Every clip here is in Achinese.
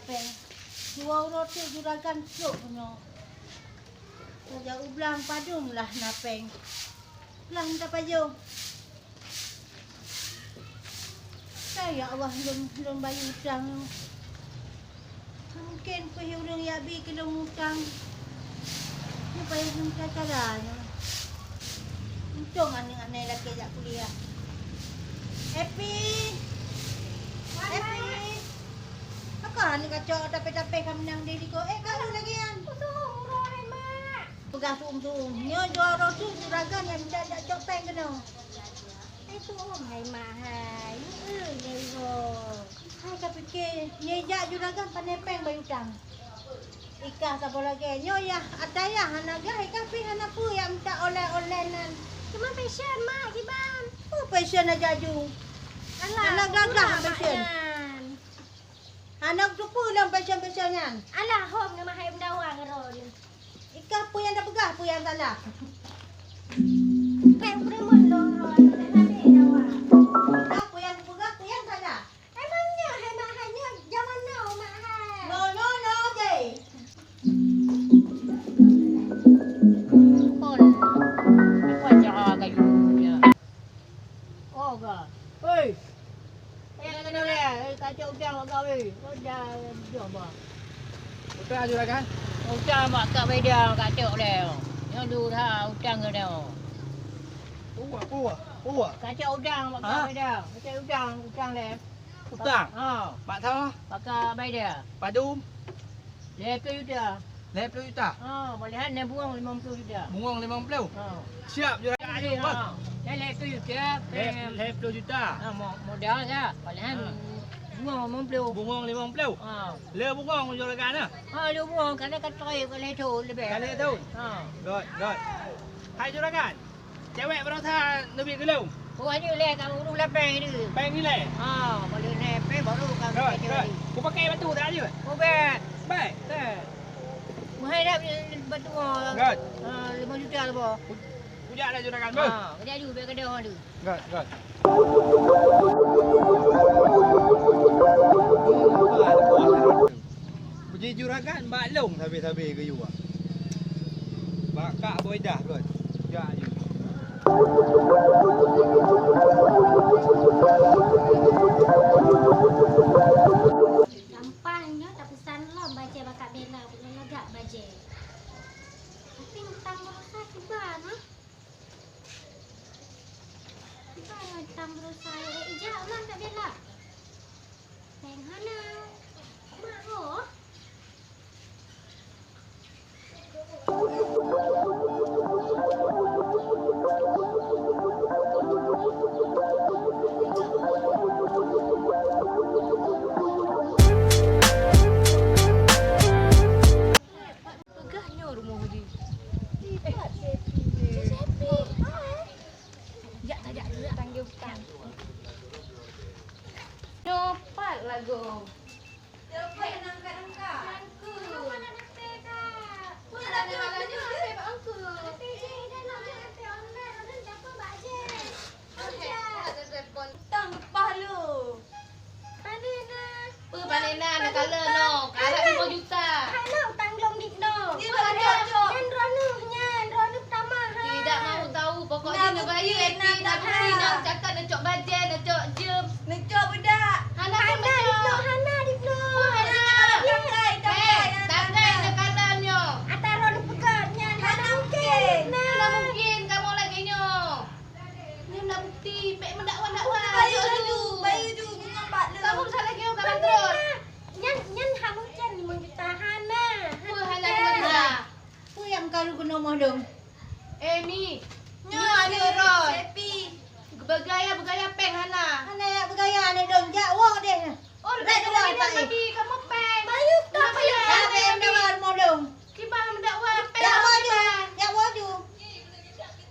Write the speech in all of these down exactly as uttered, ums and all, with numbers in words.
Péng. Dua uroe teuk juragan trok keunoe. Tajak u blang padum lah na péng. Lah mita pajoh. Ka ya Allah, lôn, lôn bayeue utang. Mungken pih ureueng jak bi keu lôn utang. Nyoe payah lôn cara nyoe. Untông aneuk-aneuk lakée jak kuliah. Epi! Epi! Pakon aneuk kacok tapéh-tapéh ka meunang di likot? Eh, ka lôn lagée nyan. Peugah tueng-tueng. Nyoe jua droe tu juragan nyang jak cok péng keunoe. Eh, tueng hai mak hai. Nyoe, eh, hai ka pike, nyoe jak juragan pane péng bayeue utang. Ikah saboh lagée nyoe yah, ata yah hana gah, ikah pih hana peue nyang mita oleh-oleh nan. Cuma passion mak kiban. Peue passion aja ju. Alah, hana gagah passion. Hana teupeue lom passion-passion nyan. Alah, hom ngon mahai meudawa ngon droeneuh. Ikah peue nyang tapeugah, peue nyang salah. Péng peureumeun lôn droeneuh, teuh habéh dawa. Ikah peue nyang tapeugah, peue nyang salah. Emang nyoe hai mak hai nyoe jaman now mak hai. No, no, no, je. Kon, kon cara kayu nyoe. Oh, ga. Hei. Eh, kena lé, eh, kacok udang bak kawé. Oh, dah, dah, bah. Utang juragan? Utang bak Kak Beda, kacok lé. Nyoe dua utang kena. Pua, pua, pua. Kacok udang bak Kak Beda. Kacok udang, utang lé. Utang? Ha. Bak siapa? Bak Kak Beda. Padum? Lhèe plôh juta. Lhèe plôh juta? Ha, bolehan lé bungong limong plôh juta. Bungong limong plôh? Ha. Siap, juragan. Lhèe, ha. Lhèe plôh juta. Lhèe, lhèe plôh juta. Ha, mo-, modal ka. Bolehan bungong limong plôh. Bungong limong plôh? Ha. Lhèe bungong juragan, ha? Ha, lhèe bungong, karena ka trôh, ka lhèe thôn leubeh. Ka lhèe thôn? Ha. Good, good. Hai juragan. Cewek baroesa neubiet keu lôn. Oh, aneuk lé ka ureueng lapéng tu. Péng ilèe? Ha, baru lé péng baru ka. Good, good. Kupakèk batu dak jeuet? Oh, bèk. Bèk. Bèk. Meuhai dak batu. Good. Ha, lima juta leubeh. Ku-, kujak dah juragan, beuh. Ha, kujak ju bèk keudéh tu. Good, good. Puji juragan bak lôn sabe-sabe geuyue. Bak Kak Boidah kon. Jak ju. Gampang nyoe tapeusan lom bajèe bak Kak Bella, bunoe lagak bajèe. Tapi utang baroesa kiban, ha? Kiban utang baroesa, eh, ijak lom Kak Bella. Péng hana. Mak roh. Peugah nyoe rumoh jih. Eh, Sepi. Sepi. Hai. Jak tajak dulu, panggil utang. Nyoe pat lagoe. Siapa yang angkat-angkat? Aku. Kenapa nak ngeteh, Kak? Mana ada laju ngeteh bak aku? Tapi dia dah nak ngeteh online, orang siapa bak je? Utang leupah lu. Pane na? Peue pane na, na kalon no. Karab lima juta. Hana utang lom dit no. Peue hana? Nyan droeneuh nyan, droeneuh tamah ha. Tidak mau tahu, pokoknya na neubayeue Epi, na bukti, na cakap, na cok bajèe, na cok jeuem. Na cok beudak. Hana pun na cok. Hana dit no, hana dit no. Peue hana? Tanggai, tanggai, eh, tanggai na kalon nyoe. Ata droeneuh peugah nyan hana mungkin. Hana mungkin kamoe lagèe nyoe. Nyoe na bukti, bèk meudakwah-dakwah. Bayeue ju, bayeue ju, bungong bak lôn. Kamoe salah nyoe ka bandrol. Nyan, nyan hana mungkin limong juta hana. Peue hana limong juta? Peue nyang karu keunoe moh dong? Eh, Mi. Nyoe aneuk droe. Sepi. Beugaya-beugaya péng hana. Hana jak beugaya aneuk dong, jak woe deh. Oh, bèk dua, bèk dua. Kamoe péng. Bayeue ka, bayeue ka. Hana péng meudawa rumoh dong. Kiban meudawa péng. Jak woe ju, jak woe ju.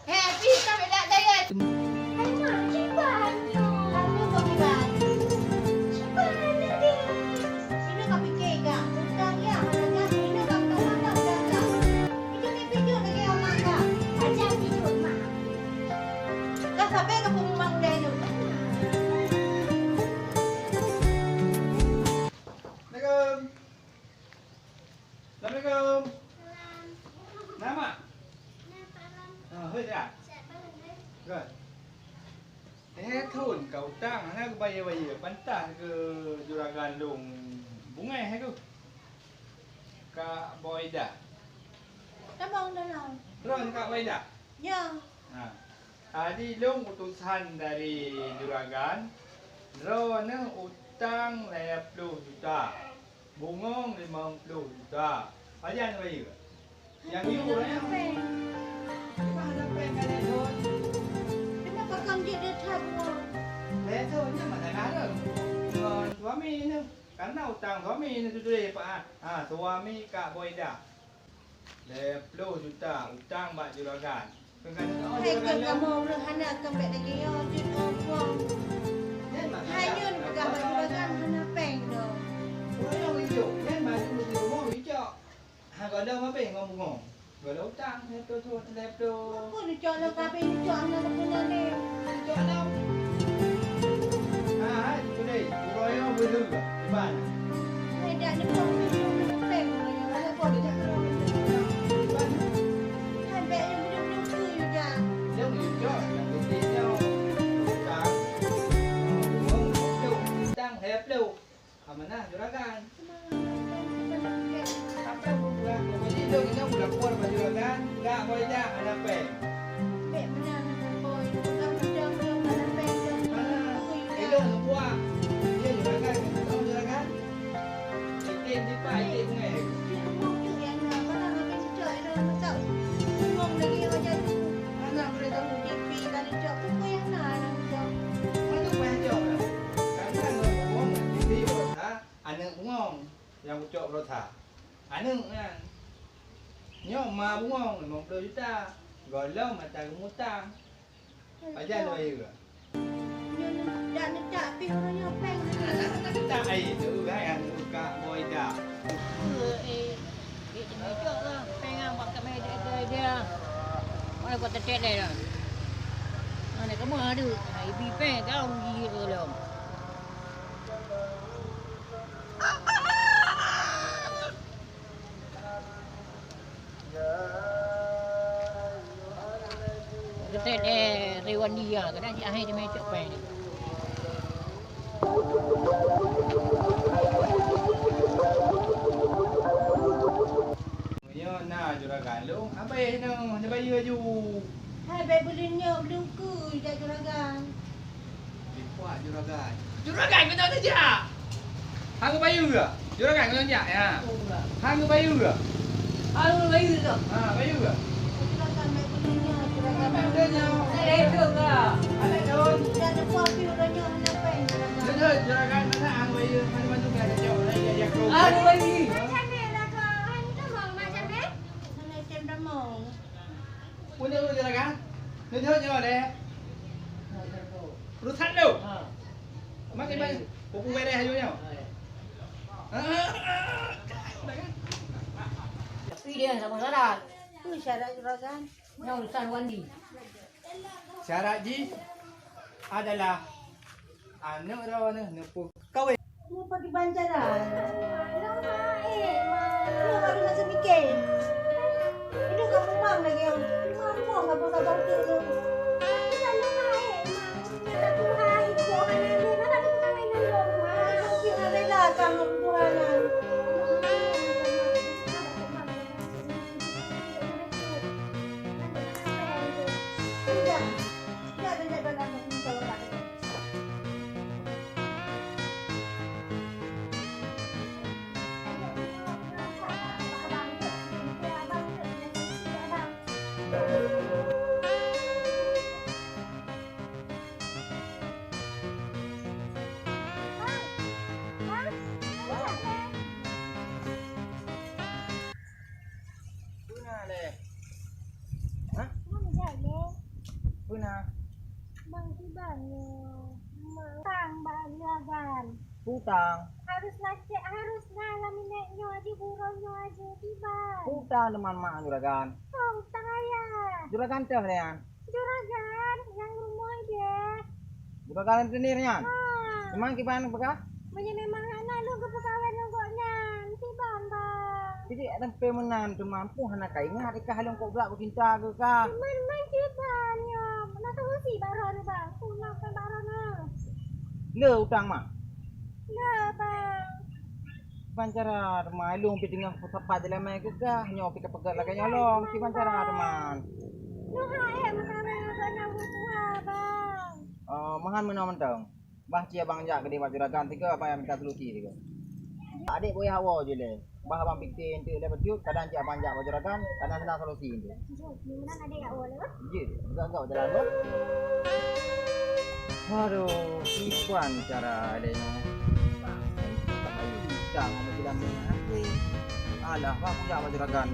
Hei, pih ka beda daya. Hai mak, kiban nyoe. Kiban nyoe. Kiban lagèe. Sinoe ka pike ka. Utang ya, hana jak. Sinoe ka utang, utang, utang, utang. Itu ni video lagèe amak ka. Ajar video mak. Ka sabe ka pengumuman udah itu. Assalamualaikum. Kan? Eh, thon ka utang hana geubayeue-bayeue, pantas keu juragan lôn bungéh hai keuh. Kak Boy Ida. Tamong dalam. Droeneuh Kak Boy Ida? Ya. Ha. Tadi lôn utosan dari juragan, droeneuh utang lhèe ploh juta. Bungong limong ploh juta. Pajan bayeue? Nyang yue ureueng nyan. Hana péng. Hana péng ka lhèe thon. Teuma pakon jeuet that bungong? Lhèe thon nyan masalah lom. Ngon suami neuh. Karena utang suami neuh tuléh, Pak, ah. Ha, suami Kak Boy Ida. Lhèe ploh juta utang bak juragan. Hai keuh kamoe ureueng hana keumbet lagèe nyoe jeuet ngon buang. Hai nyoe peugah bak juragan hana péng dong. Ureueng nyoe wijok, nyan maju di rumoh wijok. Ha, gohlom habéh ngon bungong. Gohlom utang lhèe ploh thon, lhèe ploh. Peue neucok lom ka habéh neucok hana geupeuna lé. Neucok lom. Ha, hai, beutôi. Uroe nyoe beuhe, iban. Hai dak neupeue, neupeue péng uroe nyoe. Ada peue neucok lom. Iban. Hai bèk nyang beudeuh-beudeuh peue yue jak. Nyang beudeuh, nyang beudeuh nyoe. Utang. Bungong lhèe ploh. Utang lhèe ploh. Amanah juragan. Sampai buka, pokoknya itu kita buka kuat bak juragan, enggak boleh dah, ada péng. Bèk meunan, Boy. Bukan macam tu, ada péng, macam tu. Mana? Itu semua. Dia juragan, kita tahu juragan. Itik lipat, itik bungai. Dia mau tu yang nak, mana nak pergi cocok, dia nak cocok. Bingung lagi macam tu. Mana boleh tahu? T V kali cocok, tu pun yang nak, nak cocok. Mana payah cocok dah? Karena ngon bungong, T V baroesa, aneuk bungong nyang kucok baroesa. Aneuk nyan. Nyoe ma bungong limong ploh juta. Gohlom ata geumutang. Pajan lôn bayeue? Nyoe dak neutak pih uroe nyoe péng. Aneuk neutak ai tu, hai aneuk Kak Boy dak. Eh, eh, eh, cemecok lah. Péng ah, bak kami dia, dia, dia. Mana kau tetek dia dah? Mana kamu ada? Ibi péng kau rugi tu lom. Geutet, eh, Rewandi ya, kadang cit akhé teumé cok péng. Meunyoe na juragan lôn, abéh nyoe, neubayeue aju. Hai, bèk buleuen nyoe, buleuen keue jak juragan. Dipuak juragan. Juragan keunoe neujak. Hang bayeue. Juragan keunoe neujak, ya. Hang bayeue. Hang bayeue. Ha, bayeue. Juragan, bèk buleuen nyoe, juragan. Bèk buleuen nyoe. Ada dong lah. Ada dong. Dah depan pi udah nyoe hana péng, juragan. Juragan, juragan, mana hang bayeue? Mana bantu ka ada jawab lagi, ya, ya, kau. Hang bayeue. Macam mana lah kau? Hang tu mau macam mana? Mana macam dah mau? Punya urus juragan. Nyoe nyoe deh. Urusan tu. Ha. Mak ibai. Buku beres aja nyoe. Ha, ya. Ha, ha, ha. Tapi dia sama syarat. Apa syarat juragan? Nyoe urusan Wandi. Syarat jih adalah aneuk droeneuh neupeuh kawén. Nyoe pagi banjaran. Nyoe baru nak semiké. Itu kamu mang lagi yang mampu kamu sabar tu. Kamu Tuhan. Peue na lé? Hah? Peue na? Peue na? Bang Iban nyoe. Mang tang bak juragan. Peue tang? Harus lacak, harus na lam minèt nyoe aja, buroe nyoe aja, Iban. Peue tang teuma mak juragan? Peue tang ayah? Juragan teuh nyan. Juragan nyang rumoh deh. Juragan rentenir nyan? Ha. Memang kiban peugah? Meunyoe memang hana lôn geupeukawen ngon gobnyan, kiban, Bang? Jadi, ada sampai meunan teuma, peue hana ka ingat, ikah lôn kok brat beucinta keu kah? Teuma, teuma kiban nyoe. Meunan teuma Le utang mak. Le bang. Ban cara teuma ilong pi teungoh sapat jalan mai keugah nyoe pi ka peugah lagèe nyoe long kiban cara teuma. Nuha eh meukawen keu aneuk buah bang. Oh, meuhan meunoe mantong. Bah cie abang jak keudeh bak juragan tiga abang minta solusi tiga. Adek boh hawa je leh. Bah abang pikir enteuk leh beutôi kadang cie abang jak bak juragan kadang sana solusi enteuk. Jeuet, meunan adek jak woe leh. Jeuet, gak-gak jalan tu. Aduh, kiban cara adek nyoe. Utang sama bilang ni hati. Alah, bah kujak bak juragan.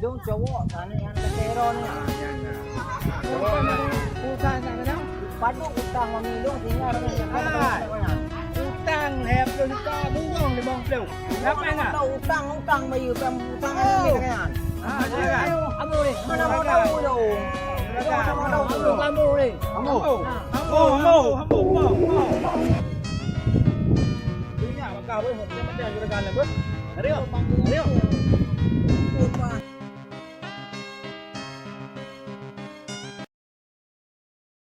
Lôn cowok sana nyang teteron ni. Bukan sana. Padum utang mami lôn sehingga orang yang utang lhèe ploh juta, bungong limong ploh. Kenapa enggak? Tahu utang, utang bayu kan utang ada kan. Ah, silakan. Ambo ni. Mana mau tahu tu? Mana mau tahu tu? Ambo ni. Ambo. Ambo, ambo, ambo, ambo. Dunia bakal weh, macam-macam juragan lah, beuh. Ayo. Ayo.